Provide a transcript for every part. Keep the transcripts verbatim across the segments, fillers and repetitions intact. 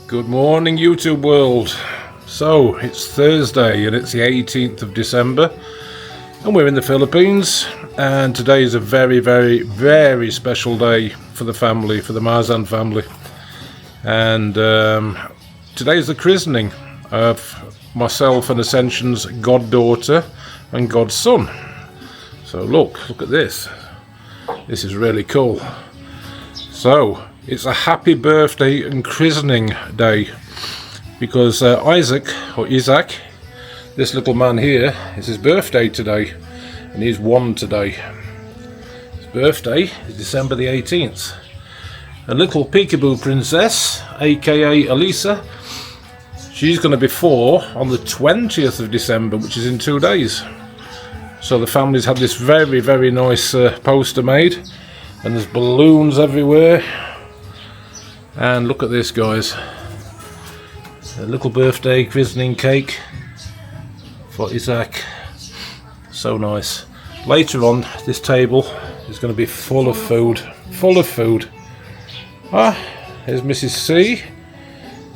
Good morning, YouTube world. So, it's Thursday and it's the eighteenth of December, and we're in the Philippines. And today is a very, very, very special day for the family, for the Marzan family. And um, today is the christening of myself and Ascension's goddaughter and godson. So, look, look at this. This is really cool. So, it's a happy birthday and christening day because uh, Isaac, or Isaac, this little man here, it's his birthday today, and he's one today. His birthday is December the eighteenth. And little peekaboo princess, aka Elisa, she's going to be four on the twentieth of December, which is in two days. So the family's had this very, very nice uh, poster made, and there's balloons everywhere. And look at this, guys. A little birthday christening cake for Isaac. So nice. Later on, this table is going to be full of food. Full of food. Ah, here's Missus C.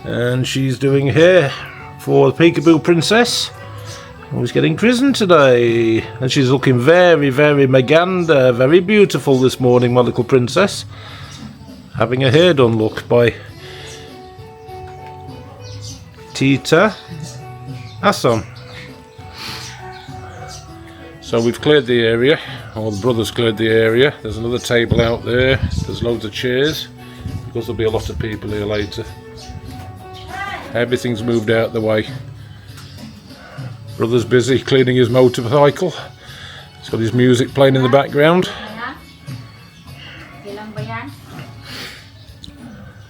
And she's doing hair for the Peekaboo Princess, who's getting christened today. And she's looking very, very maganda, very beautiful this morning, my little princess. Having her hair done, look, by Tita Assam. So we've cleared the area, or the brothers cleared the area. There's another table out there. There's loads of chairs because there'll be a lot of people here later. Everything's moved out the way. Brother's busy cleaning his motorcycle. He's got his music playing in the background.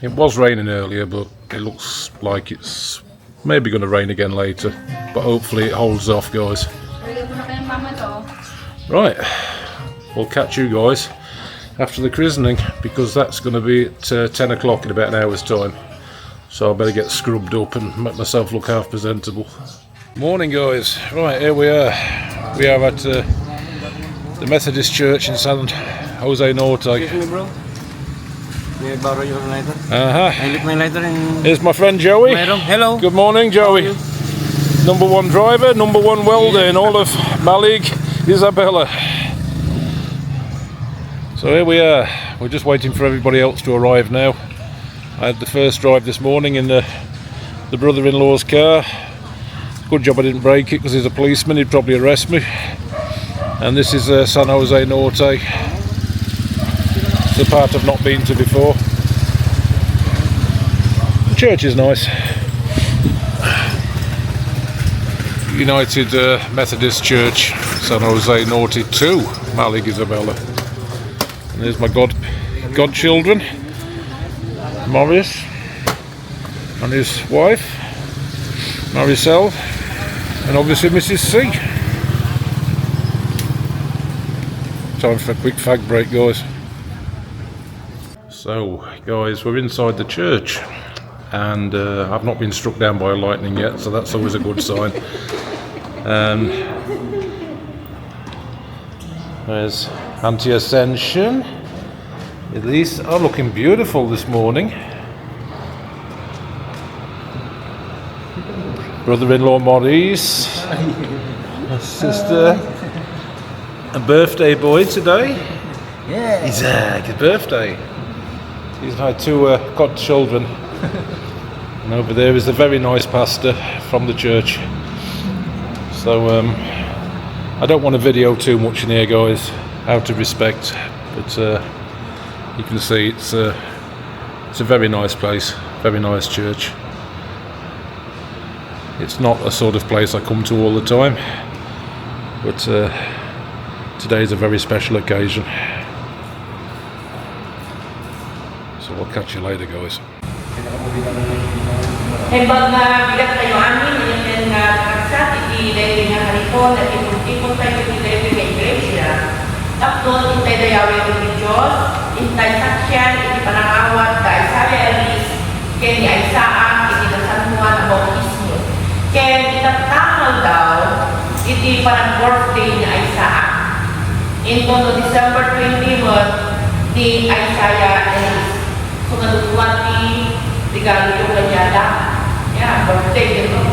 It was raining earlier, but it looks like it's maybe going to rain again later, but hopefully it holds off, guys. Right, we'll catch you guys after the christening because that's going to be at uh, ten o'clock in about an hour's time. So I better get scrubbed up and make myself look half presentable. Morning, guys. Right, here we are. We are at uh, the Methodist Church in San Jose Norte. Excuse me, bro. May I borrow your lighter? Uh-huh. I left my lighter in Here's my friend Joey. My room. Hello. Good morning, Joey. Number one driver, number one welder in all of Malig, Isabela. So here we are. We're just waiting for everybody else to arrive now. I had the first drive this morning in the, the brother-in-law's car. Good job I didn't brake it because he's a policeman, he'd probably arrest me. And this is uh, San Jose Norte. It's a part I've not been to before. The church is nice. United uh, Methodist Church, San Jose Norte two, Malig, Isabela. And there's my god godchildren, Morris and his wife, Maricel, and obviously Missus C. Time for a quick fag break, guys. So, guys, we're inside the church, and uh, I've not been struck down by a lightning yet, so that's always a good sign. Um, there's Auntie Ascension. These are looking beautiful this morning. Brother-in-law Maurice, sister, a birthday boy today. Yeah. He's uh, his birthday. He's my two uh, godchildren. And over there is a very nice pastor from the church. So um, I don't want to video too much in here, guys, out of respect. But uh, you can see it's uh, it's a very nice place, very nice church. It's not a sort of place I come to all the time, but uh, today is a very special occasion. So I'll catch you later, guys. Imbag nga bigat tayo amin, iti nga nakabsat iti daytoy nga haripon, nagtipon-tipon tayo iti daytoy nga iglesia. Tapno intay dayaway iti Dios, intay saksian iti panangawat da Isaiah Ellis ken ni Isaac iti nasantoan a bautismo. Ken itatta nga aldaw iti panag-birthday ni Isaac. Inton no December twenty met ni Isaiah Ellis. Sumaduduan ti regaloyo kaniada Birthday, you know.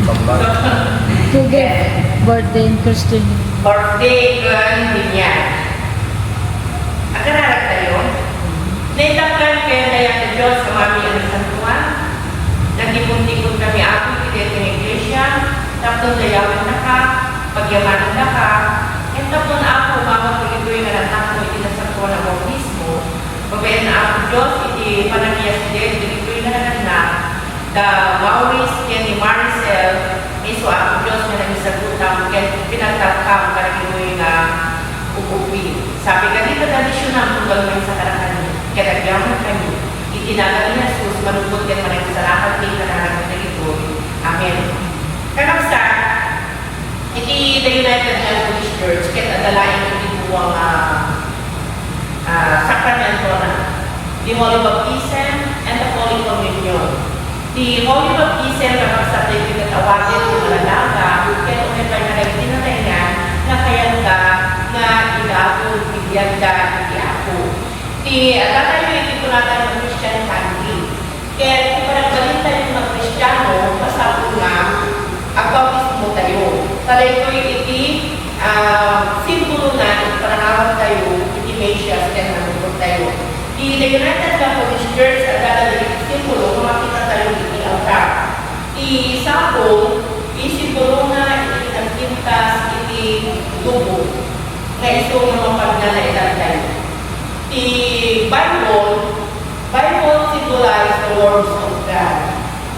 Kambal. Today, birthday in Christian. Birthday ken binyag. Agkararag tayo. Naitakan ken dayag ti Dios a mami a nasantoan. Nagtipon-tipon kami, Apo, iti daytoy nga iglesia, tapno dayawennaka, pagyamanennaka, ken tapno, Apo, umawat dagitoy nga natapno iti nasantoan a bautismo. Babaen, Apo Dios, iti panagyasideg dagitoy nga nagannak, da Maurice ken ni Maricel, isu, Apo Dios, nga nangisagutam ken pinagtatkam kadagitoy nga ug-ubing. Sapay kadi ta bendisionam tunggal maysa kadakami, ket agyaman kami. Iti nagan ni Jesus, manupot ken managisalakan ti ikararag dagitoy. Amen. Kakabsat, iti The United Methodist Church, ket adda laeng iti dua nga, ah, sakramentonan, the Holy Baptism and the Holy Communion. Ti Holy Baptism, kakabsat, daytoy ket awaten ti malalaga, ket unay pay kadagiti nataengan nga kayatda nga idagul ti biagda iti Apo. Ti, adda tayo iti kunada nga Christian country. Ket ti panagbalintayo nga Kristiano, masapul nga agbautismo tayo. Ta daytoy iti, ah, simbolona iti panangawat tayo iti Mesias ken Manukot tayo. Ti The United Methodist Church, adda dagiti simbolo nga makita tayo iti altar. Ti sapol, ti simbolona iti nagpintas iti lubong nga isu nga mapagnanaedan tayo. Ti Bible, Bible symbolize the words of God.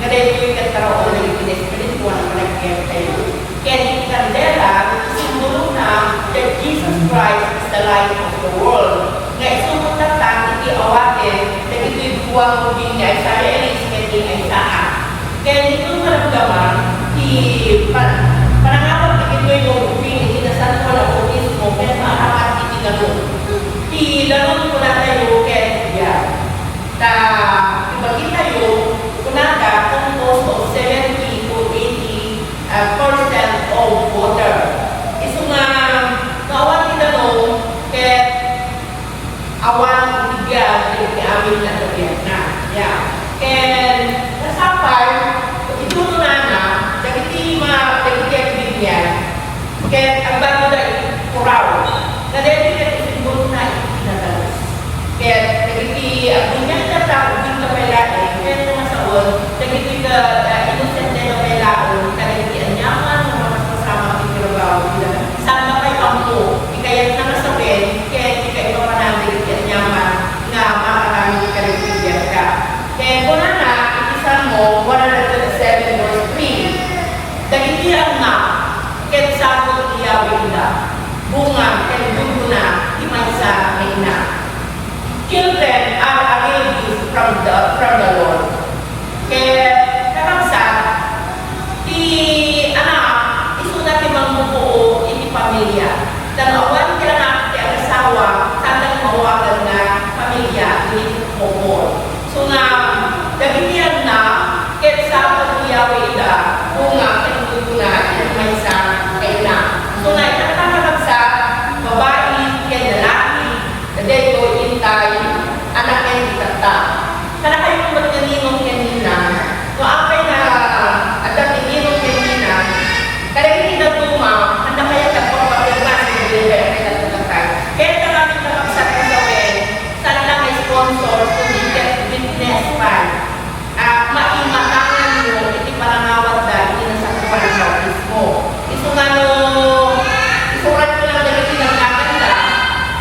Nga daytoy ket karaon dagiti espirituan nga panagbiag tayo. Ken iti kandela, simbolona that Jesus Christ is the light of the world. Nga isu met tattan iti awaten dagitoy dua nga ubing ni Isaiah Ellis ken ni Isaac. Ken iti maramdaman ti pan-, panangawat dagitoy nga ubing iti nasantoan a bautismo ket maaramat iti danum. Ti danum kunatayo ket biag. Ta, ti bagitayo, kunada, composed of seventy to eighty, uh, percent of water. Isu nga, no awan ti danum, ket awan iti biag iti amin nga agbiagna. Yeah. Ken nasapay, iti tunonana, dagiti ma-, dagiti agbibiag, ket agbagoda iti puraw. Nga daytoy ket isimbolona iti kinadalus. Ket dagiti agbibiag tatta, ubing pay laeng, ket nga sawen, dagiti ka-, ah, inosente pay laeng, kadagiti aniaman nga makaspasamak iti trabaho, saan pay ammo ti kayatna nga sawen, ken ti kaipapanan dagiti aniaman nga makakamit kadagiti biagda. Ken kunana, iti Salmo one hundred twenty-seven verse three, dagiti annak ket saput ti Yahweh ida, bunga ken gundona ti maysa nga ina. Children are a real gift from the, from the Lord. Ket kakabsat, ti anak, isuna ti mangbubuo iti pamilia. Ta no awan ti anak ti agasawa, saan nga mawagan nga pamilia, wenno couple. So nga, dagiti annak, ket saput ti Yahweh ida, bunga ken gundona ti maysa nga ina. So nga, itatta, kakabsat, babai ken lalaki, daytoy intay a naken itatta. Kadakayo met nga ninong ken ninang, no apay nga adda ti ninong ken ninang, kadagiti dadduma, anda kayat nga pagpapirmas iti daytoy a kinatatakan? Ket kadagiti kakabsat nga sawen, saan la nga sponsor, kundi ket witness pay. Ah, maimatanganyo iti panangawatda iti nasantoan a bautismo. Isu nga no, isuratyo lang dagiti nangngakanda,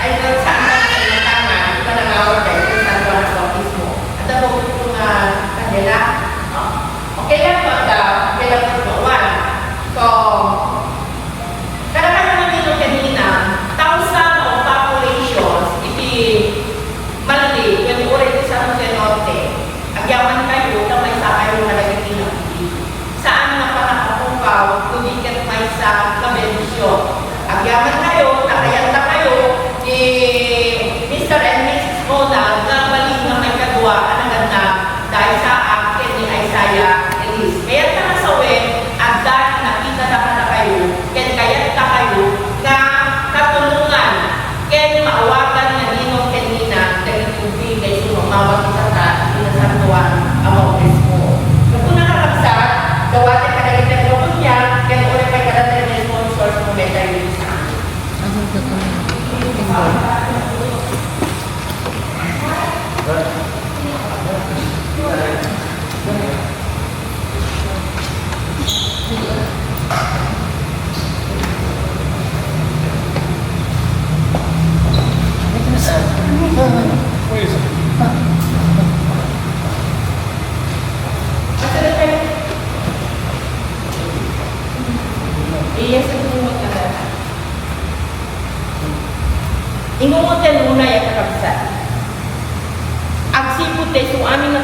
ay, saan nga maimatangan iti panangawatda iti nasantoan a bautismo. Adda ba iti nga kandela? Oh, okay lang, pagka, okay lang, pagka, one. So, kadakayo nga ninong ken ninang, thousand of populations iti Manli, ken uray iti San Jose Norte, agyaman kayo ta maysa kayo kadagiti naudi. Saan nga pannakapukaw, kundi ket maysa nga bendision. Agyaman kayo, ta kayatda kayo ni Mister and Missus Ronald nga balin nga maikadua a naganna da Isaac ken ni Isaiah Ellis. Kayatna nga sawen, adda ti nakitana kadakayo, ken kayatna kayo nga katulongan ken maawagan nga ninong ken ninang dagiti ubing nga isu nga umawat itatta iti nasantoan a bautismo.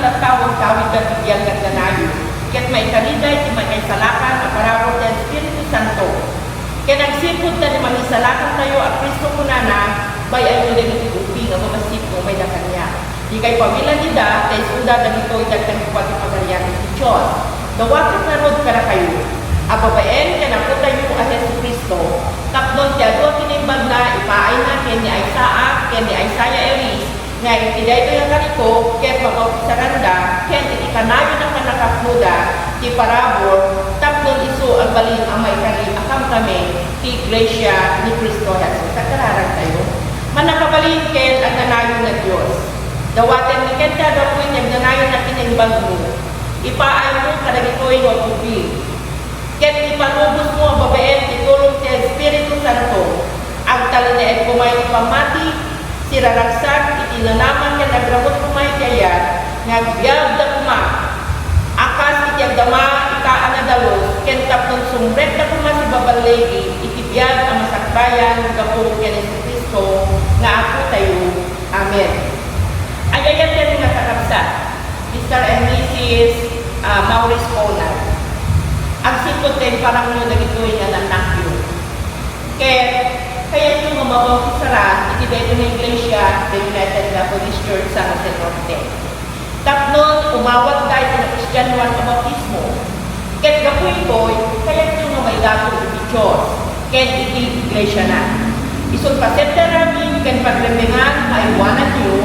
tattao, agtawidda ti biag nga agnanayon, ket maikarida iti makaisalakan a parabur ti Espiritu Santo. Ket agsipud ta ni mangisalakantayo a Cristo kunana, bay-ayyo dagiti ubing a mabassit nga umayda kaniak. Di kaipawilan ida, ta isuda dagitoy ti agtangpaw ti Pagarian ti Dios. Dawatek ngarud kadakayo a babaen ken Apotayo a Jesu-Cristo, tapno ti adu a kinaimbagna ipaayna ken ni Isaac ken ni Isaiah Ellis, nga iti daytoy nga kaliko ket mabaubsaranda ken iti kanayon a pannakapnoda ti parabur, tapno isu agbalin a maikari a kamkami ti Iglesia ni Cristo Jesus. Agkararagtayo. Mannakabalin ken agnanayon nga Dios, dawatenmi kenka gapu iti agnanayon a kinaimbagmo. Ipaaymo kadagitoy nga ubing. Ket ipanubosmo a babaen ti tulong ti Espiritu Santo. Agtalinaed koma iti pammati, siraragsak iti nanama ken agramut koma iti ayat nga agbiagda koma a kas iti agdama ita a nadalus, ken tapno sumrekda koma ti baballigi iti biag a masakrayan gapu ken Jesu-Cristo nga Apotayo. Amen. Ay-ayaten nga kakabsat, Mister and Missus, ah, Maurice Conad, agsipud ta imparangyo dagitoy nga annakyo. Ket kayatyo nga mabautisaran iti daytoy nga iglesia, the United Methodist Church San Jose Norte. Tapno umawatda iti nakristianoan a bautismo. Ket gapu itoy, kayatyo nga maidaton iti Dios ken iti iglesiana. Isun pasetdaramin ken pagremengan nga aywananyo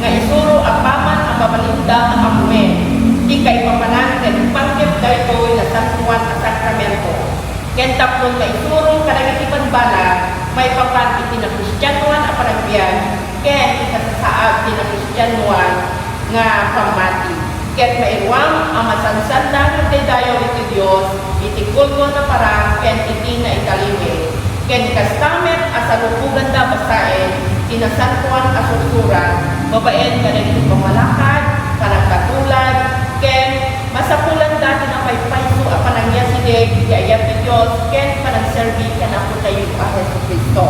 nga isuro apaman a mabalinda nga ammoen ti kaipapanan ken panggep daytoy nasantoan a sakramento, ken tapno maisuro kadagiti bambanag maipapan iti nakristianoan a panagbiag ken ikasasaad ti nakristianoan nga pammati, ket mairuam a masansanna nga agdaydayaw iti Dios iti kulto a naparang ken iti naitalimim, ken kasta met a salukoganda basaen ti Nasantoan a Sursurat babaen kadagiti pammalakad, panagkatulad, ken masapulanda ti napaypayso a panangiasideg iti ayat ti Dios ken panagserbi ken Apotayo a Jesu-Cristo.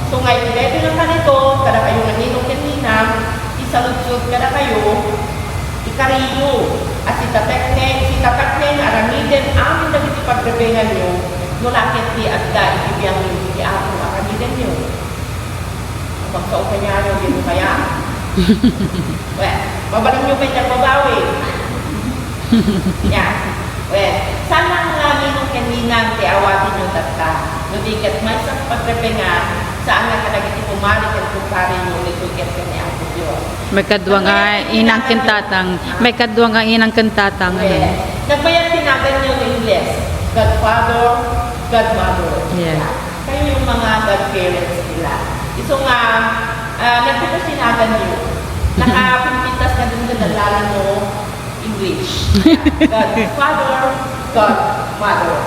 Isu nga iti daytoy nga kanito, kadakayo nga ninong ken ninang, ti saludsod kadakayo, ikariyo a sitatekne-, sitatakneng aramiden amin dagiti pagrebenganyo, no la ket ti adda iti biangyo iti Apo aramidenyo. Pagsao kaniayo, di mo kaya? Well, mabalinyo kay nagbabawi. Yeah. Well, sana nga ninong ken ninang ti awatenyo tatta. No di ket maysa nga pagrebengan, saan nga kadagiti kumare ken kumparenyo, ni Tuget ken ni Apo Dios. Maikadua nga inang ken tatang, maikadua nga inang ken tatang, ano? Yes. Nagbayag ti naganyo no Ingles. Godfather, godmother. Yes. Kayo yung mga godparents nila. Isu nga, ah, nagpipasinagan niyo. Nakapimpintas na din sa dalalan mo. English. Godfather, godmother.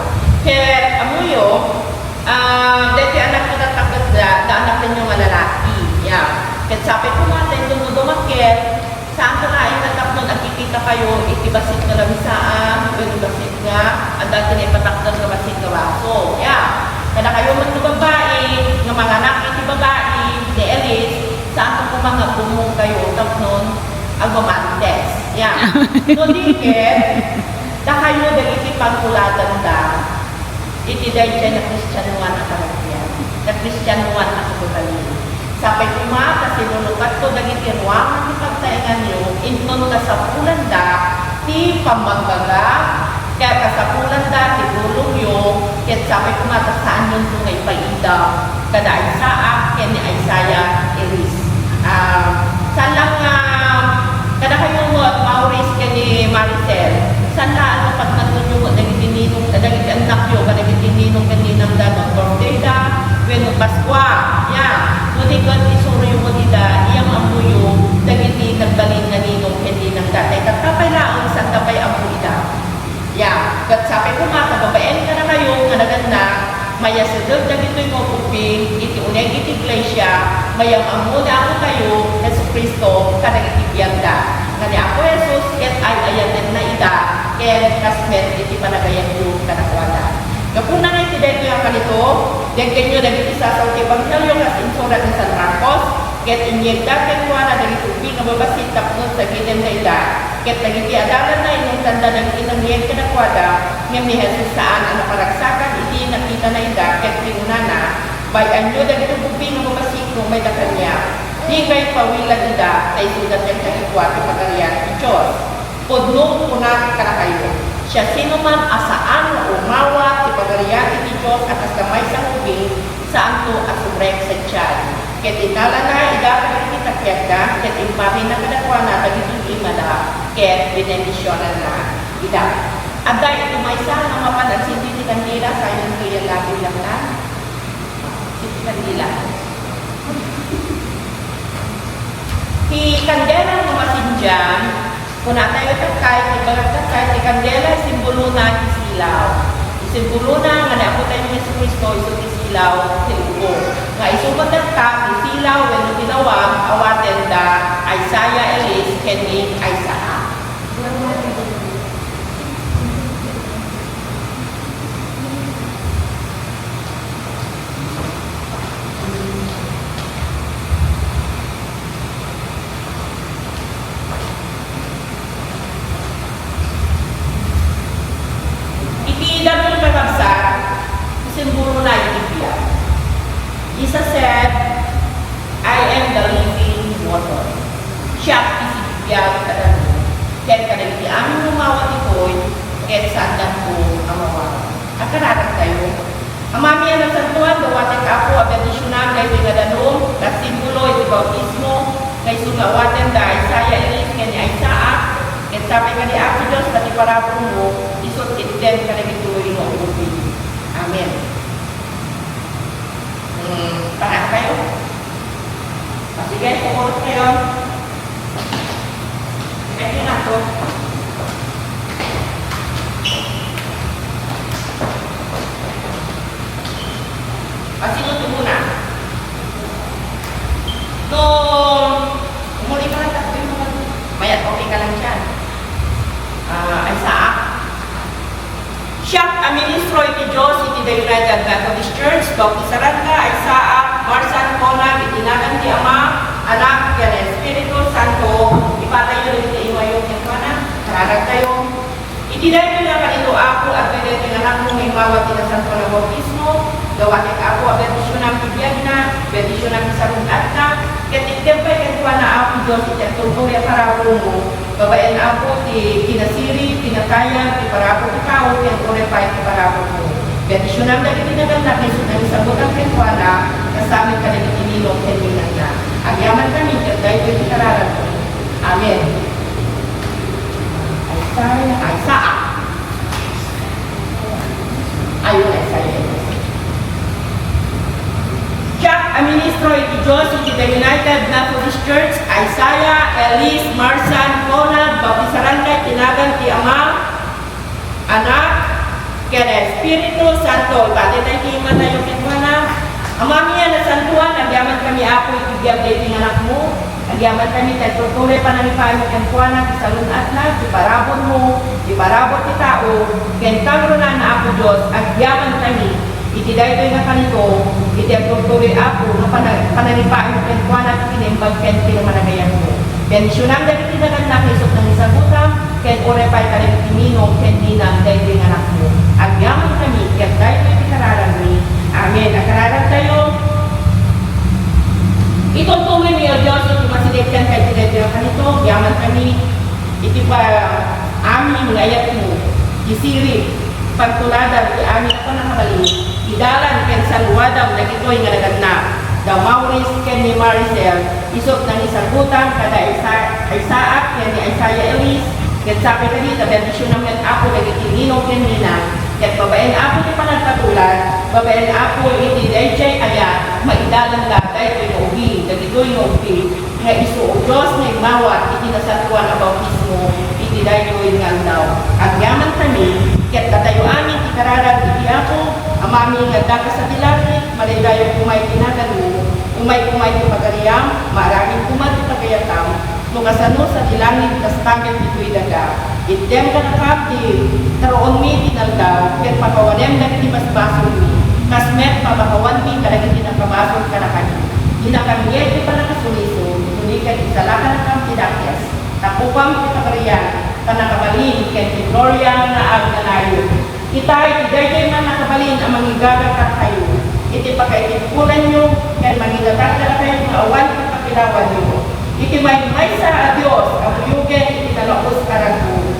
Ket ammoyo, ah, deti anak nga tataketda, da anak ninyo nga lalaki. Yeah. Ket sapay koma ta inton no dumakkel, saan ka laeng nga tapno agkikita kayo iti bassit nga lamisaan, wenno bassit nga, adda ti naipatakder nga bassit nga baso. Yeah. Kadakayo met nga babbai, nga manganak iti babbai, ni Elise, saan ka koma nga bumong kayo, tapno agmamarites. Yeah. No di ket, dakayo dagiti pangkuladanda iti daydiay nakristianoan a panagbiag, nakristianoan a kababalin. Sapay koma ta sinulukatto dagiti ruangan ti pagtaenganyo inton kasapulanda ti pammanggaga, ket kasapulanda ti tulongyo, ket sapay koma ta saanyonto nga ipaida kada Isaac ken ni Isaiah Ellis. Ah, saan lang nga kadakayo met, Maurice ken ni Maricel, saan laeng nga pagnatonyo met dagiti ninong, dagiti annakyo, kadagiti ninong ken ninangda no birthday da, wenno Paskua, ya. No di ket isuroyo met ida, iyam ammoyo dagiti nagbalin nga ninong ken ninangda. Tay tatta pay laeng, saan da pay ammo ida. Ya, ket sapay koma ta babaen kadakayo nga nagannak, mayasideg dagitoy nga ubing iti uneg iti iglesia, mayam-ammo ni Apotayo Jesu-Cristo kadagiti biagda, nga ni Apo Jesus ket ay-ayatenna ida, ken kas met iti panagayatyo kadakuada. Gapuna nga iti daytoy a kanito, denggenyo dagiti sasao ti ebanghelio kas insurat ni San Marcos, ket inyegda kenkuana dagiti ubing a babassit tapno sagidenda ida. Ket dagiti adalanna, inungtanda dagiti nangngeed kadakuada, ngem ni Jesus saan a naparagsakan idi nakitana ida, ket kinunana, "Bay-anyo dagiti ubing a mabasik nga umayda kaniak. Dikay pawilan ida, ta isuda ti agikua ti Pagarian ti Dios." Pudno, kunak kadakayo, siasinoman a saan nga umawa ti Pagarian iti Dios a kasla maysa nga ubing, saanto a subrek sadiay. Ket intalana ida kadagiti takiagda, ket impaminna kadakuada dagitoy immada, ket binendisionanna ida. Adda iti maysa nga mapan agsindi ti kandila, sayanto yan labi lang na. Iti kandila. Ti kandela nga masindian, kunatayo tattay, ti bagat tattay, ti kandela, simbolona ti silaw. Ti simbolona nga ni Apotayo Jesu-Cristo isu ti silaw ti lubong. Nga isu met tatta, ti silaw wenno ti lawag, awaten da Isaiah Ellis ken ni Isaac. Iti dadduma, kakabsat, simbolona iti biag. Jesus said, "I am the living water." Siak ti sigbibiag a danum. Ken kadagiti amin nga umawa ditoy, ket saandanto a mawawa. Agkararagtayo. Amami a nasantoan, dawatek, Apo, a bendisionam daytoy nga danum, nga simbolo iti bautismo, nga isu nga awaten da Isaiah Ellis ken ni Isaac, ket sapay kadi, Apo Dios, ta ti paraburmo, isu ti itdem kadagitoy nga ubing. Amen. Hmm, para kayo? Ah, sige, sumunod kayo. Pwede na to. Kasi mo tumuna. No, umuli ka lang, tatlo yung mga, mayat okay ka lang dyan. Ah, ay, Isaac. Siak a ministro iti Dios iti The United Methodist Church, bautisaranka, Isaac Marsan Conag, iti nagan ti Ama, Anak, ken Espiritu Santo, ipatayo dagiti imayo kenkuana, kararagtayo. Iti daytoy nga kanito, Apo, adtoy daytoy nga anakmo nga immawa ti nasantoan a bautismo, dawatek, Apo, a bendisionam ti biagna, bendisionam ti sarun-atna, ket itdem pay kenkuana, Apo Dios, iti agturturay a paraburmo, babaen, Apo, ti kinasirib, kinatayan, ti parabur ti tao, ken uray pay ti paraburmo. Bendisionam dagiti nagannak nga isu ti nangisagutam kenkuana, kas amin kadagiti ninong ken ninangna. Agyamankami ket daytoy ti kararagmi. Amen. Isaiah, Isaac. Ayun, Isaiah. Siak a ministro iti Dios iti The United Methodist Church, Isaiah Ellis Marsan Conag, bautisaranka iti nagan ti Ama, Anak, ken Espiritu Santo. Ipatay tayo ti imatayo kenkuana. Amami a nasantoan, agyamankami, Apo, iti biag daytoy nga anakmo. Agyamankami ti agturturay panangipaaymi kenkuana, ti sarun-atna, ti paraburmo, ti parabur ti tao, ken kangrunaan, Apo Dios, agyamankami iti daytoy nga kanito, iti agturturay, Apo, nga pana-, panangipaaymi kenkuana, ti kinaimbag ken kinamanagayatmo. Bendisionam dagiti nagannak nga isu ti nangisagutam, ken uray pay kadagiti ninong ken ninang daytoy nga anakmo. Agyamankami ket daytoy ti kararagmi. Amen. Agkararagtayo. Iturturay mi, O Dios, iti masidegkanka iti daytoy a kanito. Agyamankami iti pa-, amin nga ayatmo, ti sirib, pagtuladan ti amin a pannakabalin, ti dalan ken saluadam dagitoy nga nagannak, da Maurice ken ni Maricel, isu ti nangisagutam kada Isa-, Isaac ken ni Isaiah Ellis, ket sapay kadi ta bendisionam met, Apo, dagiti ninong ken ninang, ket babaen, Apo, ti panagpatulad, babaen, Apo, iti daydiay ayat, maidalanda daytoy nga ubing, dagitoy nga ubing, nga isu, O Dios, nga immawat iti nasantoan a bautismo iti daytoy nga aldaw. Agyamankami, ket datayo amin ti kararag iti Apo, Amami nga adda kas iti langit, madaydayaw koma iti naganmo, umay koma iti pagariam, maaramid koma ti pagayatam, no kasano sadi langit, kasta met ditoy daga. Itdem kadakam ti taruonmi iti inaldaw, ket pakawanem dagiti basbasolmi, kas met papakawanmi kadagiti nakabasol kadakami. Dinakam ngem ti pannakasulisog, no di ket igsalakanakam ti dakes. Tapokam ti pagarian, Gloria nga agnanayon. Ita, iti daytoy nga nakabalin a mangigaga kadakayo, iti pakaitibkonanyo, ken mangidatag kadakayo nga awan pagpakilawanyo. Iti maymaysa a Dios a buyogen iti nalabos a ragul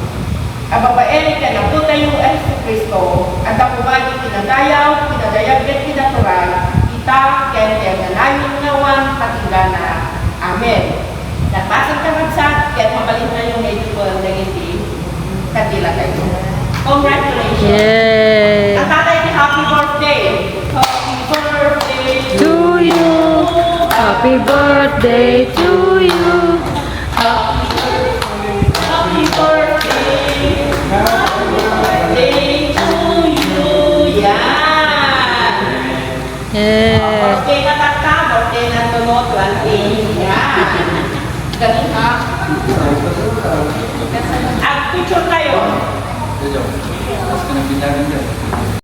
a babaen ken Apotayo a Jesu-Cristo, adda koma iti kinadayaw, kinadayag ken kinaturay, ita ken ti agnanayon nga awan patinggana. Amen. Nagpasenka, kabsat, ket mabalinkayo nga itipon dagiti kandilatayo. Congratulations! Yay! Kantatayo ti happy birthday! Happy birthday To you. Happy birthday to you. Happy birthday. Happy birthday to you. Yan. Yeah. Birthday na takka, birthday na tumo, twenty. Yan. Galing, ha? Ag-picture tayo.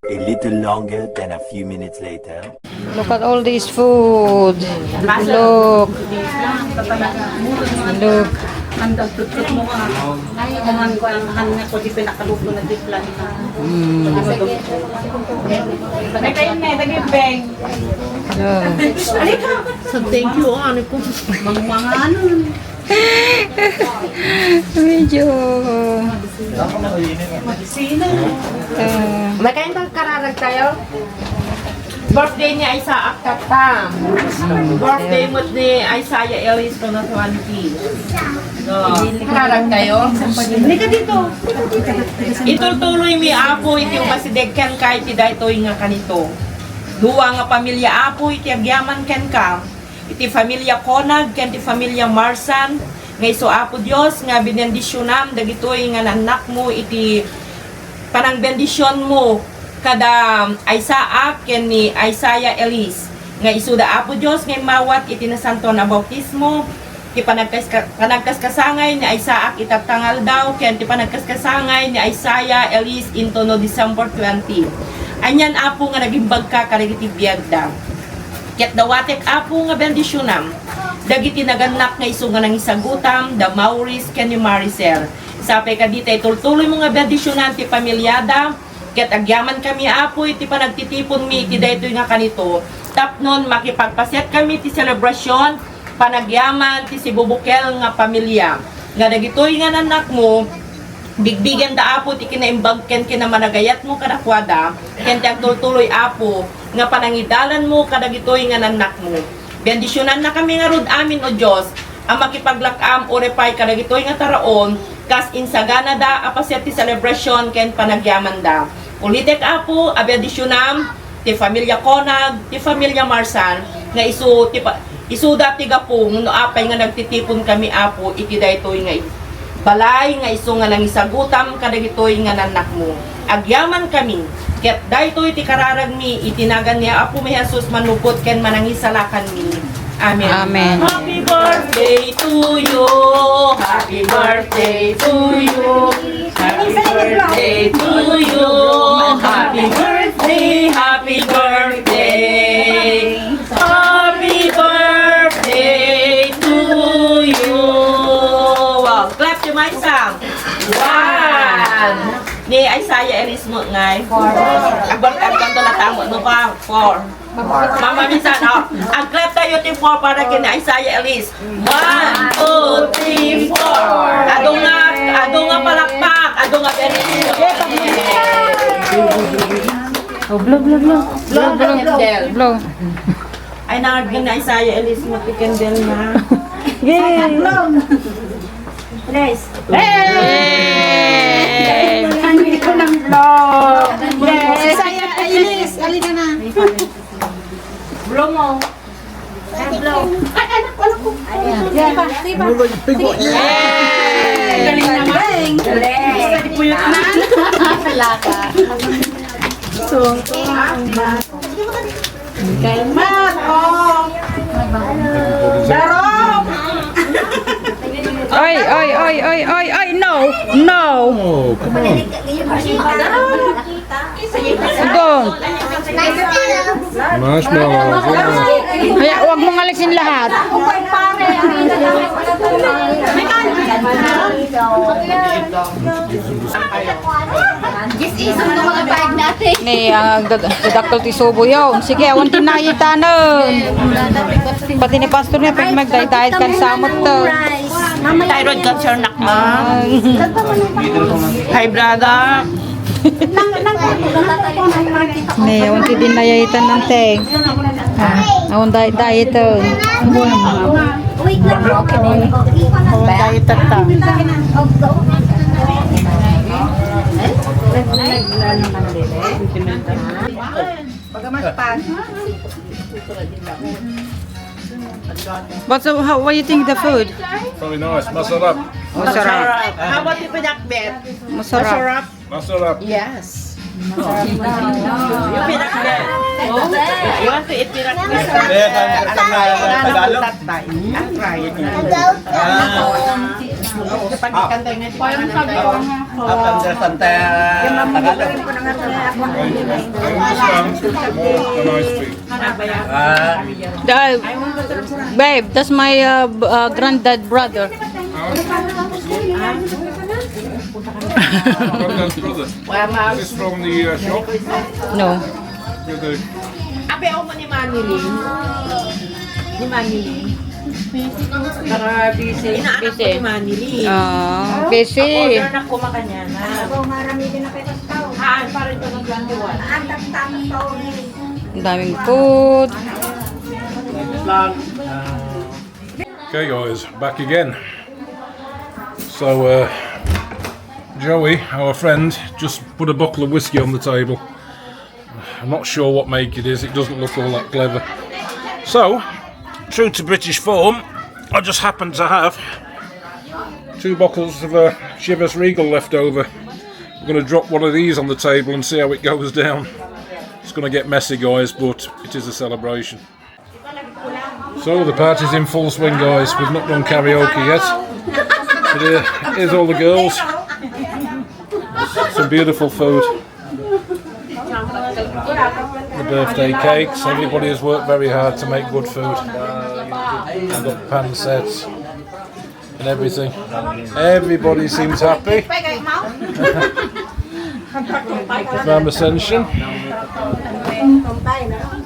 A little longer than a few minutes later. Look at all this food. Look. Look. Ang dagdagdag mo nga. Ay, ang han ko, ang han nga ko, di pinakaluto na di plan na. Mm. May kayo na, lagi beng. Oh. Halika. So, thank you, oh, ano ko. Mang mga ano. Medyo. Sino? Ah. May kayong kararag tayo? Birthday ni Isaac Tatam. Birthday mo ni Isaiah Ellis Tonatuanti. So, kararag tayo? Halika dito. Itultuloy mi, Apo, iti umasideg kenka iti daytoy nga kanito. Dua nga pamilia, Apo, iti agyaman kenka. Iti familia Conag ken ti familia Marsan, nga isu, Apo Dios, nga benendisionam dagitoy nga nannakmo iti panangbendisionmo kada Isaac ken ni Isaiah Ellis, nga isuda, Apo Dios, nga immawat iti nasantoan a bautismo, ti panagkaska-, panagkaskasangay ni Isaac ita nga aldaw, ken ti panagkaskasangay ni Isaiah Ellis intono December twenty. Anian, Apo, nga nagimbagka kadagiti biagda. Ket dawatek, Apo, nga bendisionam dagiti nagannak nga isu nga nangisagutam, da Maurice ken ni Maricel. Sapay kadi ta itultuloymo nga bendisionan ti familiada, ket agyamankami, Apo, iti panagtitiponmi iti daytoy nga kanito, tapnon makipagpasiatkami ti selebrasion, panagyaman ti sibubukel nga familia, nga dagitoy nga nannakmo, bigbigenda, Apo, ti kinaimbag ken kinamanagayatmo kadakuada, ken ti agtultuloy, Apo, nga panangidalanmo kadagitoy nga nannakmo. Bendisionannakami ngarud amin, O Dios, a makipaglak-am uray pay kadagitoy nga taraon, kas insaganada a pasiat ti selebrasion ken panagyamanda. Ulitek, Apo, a bendisionam ti familia Conag, ti familia Marsan, nga isu ti pa-, isuda ti gapu no apay nga nagtitiponkami, Apo, iti daytoy nga i-, balay nga isu nga nangisagutam kadagitoy nga nannakmo. Agyamankami, ket daytoy ti kararagmi iti nagan ni Apomi Jesus, manupot ken manangisalakanmi. Amen. Amen. Happy birthday to you. Happy birthday to you. Happy birthday to you. Happy birthday, happy birthday. Happy birthday to you. Wow, clap to my song. One. Ni Isaiah Ellis mo ngay. Four. Ang bang-, ang kanto na tamo, no ba? Four. Mama, minsan, oh. Ang clap tayo, team four, para kina Isaiah Ellis. One, two, three, four. Adu nga, adu nga palakpak, adu nga benediction. Oh, blow, blow, blow. Blow, blow, blow. Blow. Ay, nangagin na Isaiah Ellis mo, ti candle na. Yay! Blow. Bless. Hey! Ang ito ng blow. Bless. Isaiah Ellis, halika na. Blow mo. Ay, blow. Ay, anak, wala ko. Ayan. Diba? Diba? Ano ba yung pingo? Sige. Yay! Galing naman. Galing. Galing. Gusto di puyot na. Laka. So, kay Mat, oh. Darong. Oy, oy, oy, oy, oy, oy, no. No. Oh, come on. Go. Mas mo. Kaya wag mong alisin lahat. Ni, ah, dag-, dadakkel ti subo yon. Sige, awan ti nayitanen. Pati ni Pastor nga, pag magdaytayat kan samot to. Thyroid cancer nak, ma. Ah. Hi, brother. Ne, awan ti dinayaytan nante. Ah, awan diet, diet, oh. Awan diet ta. Bagamat pa. But so, how, what you think the food? Very nice. Masarap. Masarap. How about the pinakbet? Masarap. Masarap. Masarap. Yes. Yung pinakbet. You want to eat pinakbet? Yes, I'm, I'm, uh, Tagalog. Tatay. That's right. Ah. Kapag ikantay nga, parang sabi ko nga. Up under Santa Tagalog. I understand more than I speak. Ah. Uh, babe, that's my, uh, b-, uh, granddad brother. Granddad's brother. Is this from the, uh, shop? No. Did they Abi, ako mo ni Manny Lee. Ni Manny Lee. Tara, busy. Inaanak ko ni Manny Lee. Ah, busy. Order na ko makanya na. Haan, para ito ng twenty-one. Ang daming food. Okay, guys, back again. So, uh, Joey, our friend, just put a bottle of whiskey on the table. I'm not sure what make it is, it doesn't look all that clever. So, true to British form, I just happen to have two bottles of, uh, Chivas Regal left over. We're gonna drop one of these on the table and see how it goes down. It's gonna get messy, guys, but it is a celebration. So the party's in full swing, guys. We've not done karaoke yet. But, uh, here's all the girls. Some beautiful food. The birthday cakes. Everybody has worked very hard to make good food. I've got pan sets and everything. Everybody seems happy. Ma'am Ascension.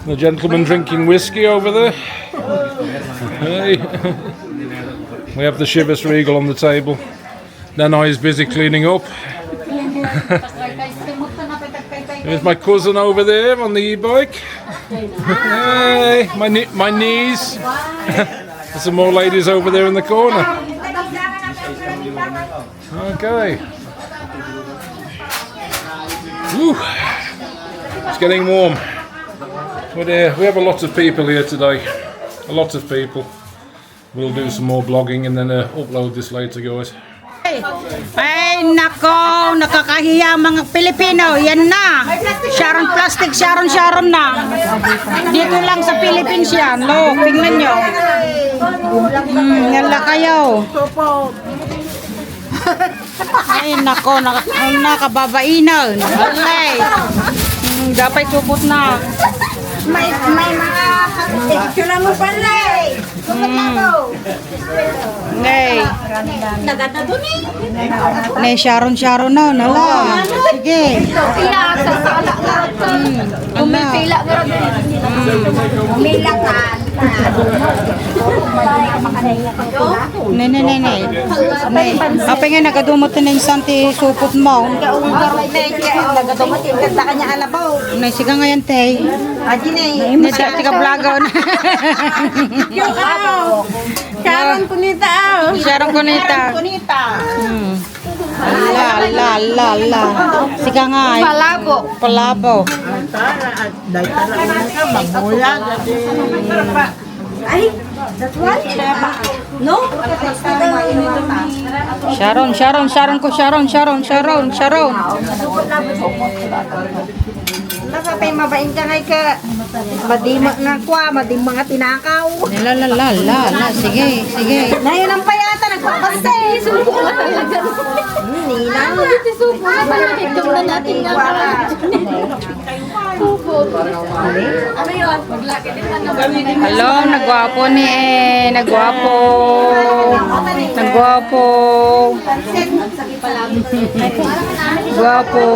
The gentleman drinking whiskey over there. Hey. We have the Chivas Regal on the table. Nanay is busy cleaning up. There's my cousin over there on the e-bike. Hey, my nie-, my niece. There's some more ladies over there in the corner. Okay. Woo. It's getting warm. But, uh, we have a lot of people here today. A lot of people. We'll do some more vlogging and then, uh, upload this later, guys. Ay, nako, nakakahiya mga Pilipino. Yan na. Sharon plastic, Sharon, Sharon na. Dito lang sa Philippines yan. Look, tingnan nyo. Hmm, yan lang kayo. Ay, nako, naka-, nakababainan. Alay. Hmm, dapat supot na. May, may mga picture mo pala eh. Mm. Nay. Naganda dun eh. Nay, Sharon, Sharon na, nala. Sige. Pila, sa, sa, sa, sa, mm. Ala. Pumipila nga rin. Mm. Pumila ka. Ne, ne, ne, ne. Ne. Apay nga, nagadumot na yung santi supot mo. Nagadumot yung ganda kanya alabaw. Ne, siga ngayon, te. Adi, ne. Ne, siga, siga vlogger. Sharon Cuneta, ah. Sharon Cuneta. Sharon Cuneta. Hmm. Ala, ala, ala, ala. Siga nga, eh. Palabo. Palabo. Ay, that's why. No? Sharon, Sharon, Sharon ko, Sharon, Sharon, Sharon, Sharon. Basta pa'y mabain ka ngay ka, madima nga kwa, madima nga tinakaw. La, la, la, la, la. Sige, sige. Ngayon ang payata, nagpapasay. Suko na talaga. Hmm, ninang. Ito na natin nga. Hello, nagwapo ni eh. Nagwapo. Nagwapo. Gwapo.